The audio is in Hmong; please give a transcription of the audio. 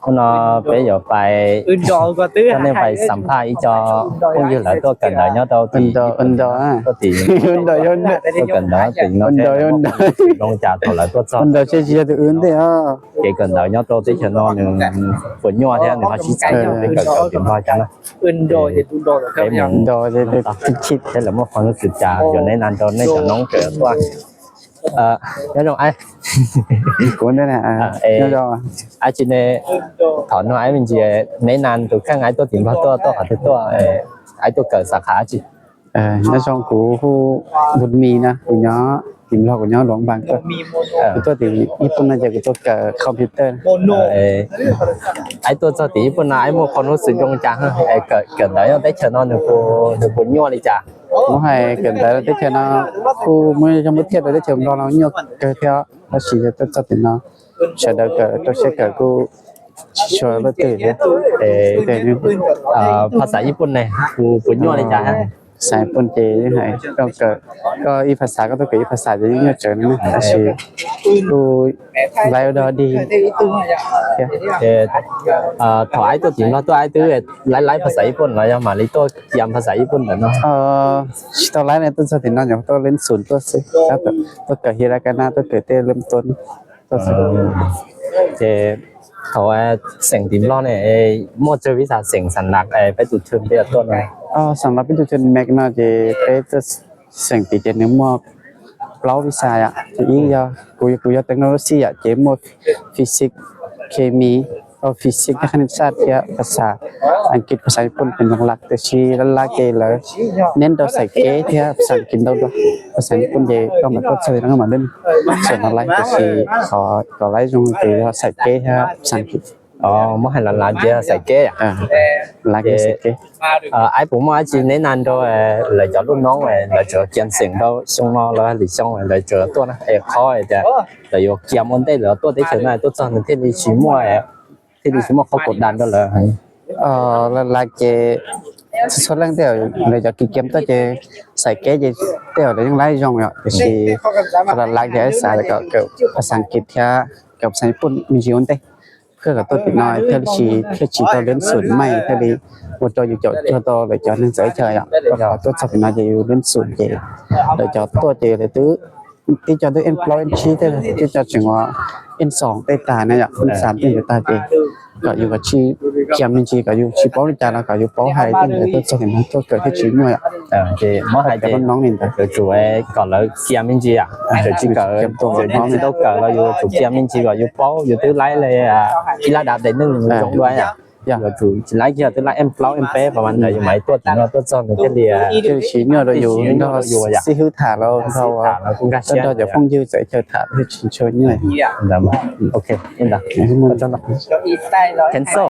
Hnub no peb yuav pais, coj nej pais xam phaj ib co phooj ywg lawv tuaj kawm ntawv nyob rau tim, tuaj tim, tuaj kawm ntawv tim no, zoo li cas thaum lawv tuaj txog, kev kawm ntawv nyob rau teb chaws no nws puas nyuaj thiab nws ho sib txawv, peb kawm kawm tim Nplog cov na. Nyob zoo, aib tsis ne, thaum no aib me ntsis, neb na tus kheej aib tuaj tim Nplog tuaj, tuaj qhov twg tuaj, aib tuaj kawm xav qhov dab tsi? Nyob zoo, kuv hu Bun Mis na, kuv nyob tim Nplog, kuv nyob Luang Prabang tuaj. Kuv tuaj tim Ib Pun no ces kuv tuaj kawm computer. Aib tuaj txog tim Ib Pun no aib muaj qhov nuj xwm zoo cas? Kawm ntawv nyob teb chaws no nws puas nyuaj li cas? Muab hais kawm ntawv teb chaws no kuj muaj zog muab thiaj rau teb chaws Nplog no nyuaj kawg thiab, tab sis tuaj txog tim no sawv daws kawm rau siab kawm kuj tsis tshua luaj twg thiab. Phas xas Ib Pun ne, puas nyuaj li cas? Phas xas Ib Pun ces yeej hais koj kawm, koj ib phas xas koj tuaj kawm ib phas xas ces yeej nyuaj tsawv no, tab sis kuj laib ua dog dig thiab. Thaum aib tuaj tim Nplog tuaj aib twb laib laib phas xas Ib Pun los yog mam li tuaj kiam phas xas Ib Pun ntawm no? Tsis tau laib ne, tuaj txog tim no nyuam qhuav tuaj leej xus tuaj xwb, tuaj kawm hiragana, tuaj kawm tej lwm tus tuaj xwb. Ces thaum xeem tim Nplog ne muaj tsawg vis xas xeem xam las peb tus thwm peb yuav tuaj no? Xam las peb tus thwm Mac no ces peb tuaj xeem tid ces nws muaj plaub vis xas yom. Ces ib yog kuv, kuv yog technology yom, ces muaj physics, chemi, physics thiab khab nij xaj thiab phas xas Askiv, phas xas Ib Pun ces nws las, tiam sis las ces lawv nen rau xaim keb thiab phas xas Askiv ntau dua. Phas xas Ib Pun ces koj mam tuaj txog no koj mam li xaim no laib, tiam sis qhov kom laib zoo ces yog xaim keb thiab phas xas Askiv. Muab hais las las ces xaim keb. Las ces xaim keb. Aib puas muaj dab tsi neb na rau lawv cov lub noob lawv tseem kiam xeem rau xyoo no los lwm xyoo lawv tseem tuaj na, es qhov tias lawv yuav kiam ua ntej lawv tuaj teb chaws no tuaj txog nws thiaj li tsis muaj, thiaj li tsis muaj qhov kod das rau lawv? Las las ces txhua txhua leej tej zaum lawv cov kiam kiam tuaj ces xaim keb ces tej zaum lawv yeej laib zoo yom, tiam sis qhov las las ces aib xav kom kawm phas xas Askiv thiab kawm phas xas Ib Pun me ntsis ua ntej, kawg kom tuaj tim no thiaj li tsis, thiaj tsis tau leej xus maij thiaj li ua rau yus caum cuag tau lawv cov neeg txawv chaw yom. Koj qhov tuaj txog tim no ces yus leej xus ces lawv cov tuaj ces lawv twb, tib co twb en plaub en tsib tej, tib co tseem ua en xoom tej tag na yom, en xas tej ntawd tag ces kom yus kom tsis kiam me ntsis, kom yus tsis paub li cas los kom yus paub hais tej ntawd tuaj txog tim no tuaj kawm thiaj tsis nyuaj yom. Ces muab hais tias lub noob li ntawd yuav tsum kom lawv kiam me ntsis, tsis kawm, tsis tau kawm los yus tsum kiam me ntsis kom yus paub yus twb laib li ib lab dav tes neeg zoo dua yom. Yuav tsum tsis laib kiag twb laib en plaub en peb pas mas ntawd yus mam li tuaj tim no tuaj txog nws thiaj li, thiaj li tsis nyuaj rau yus nrog xib hwb tham los nrog, nrog cov phooj ywg txawv chaw tham thiaj tsis tshua nyuaj. Ok, ntawd.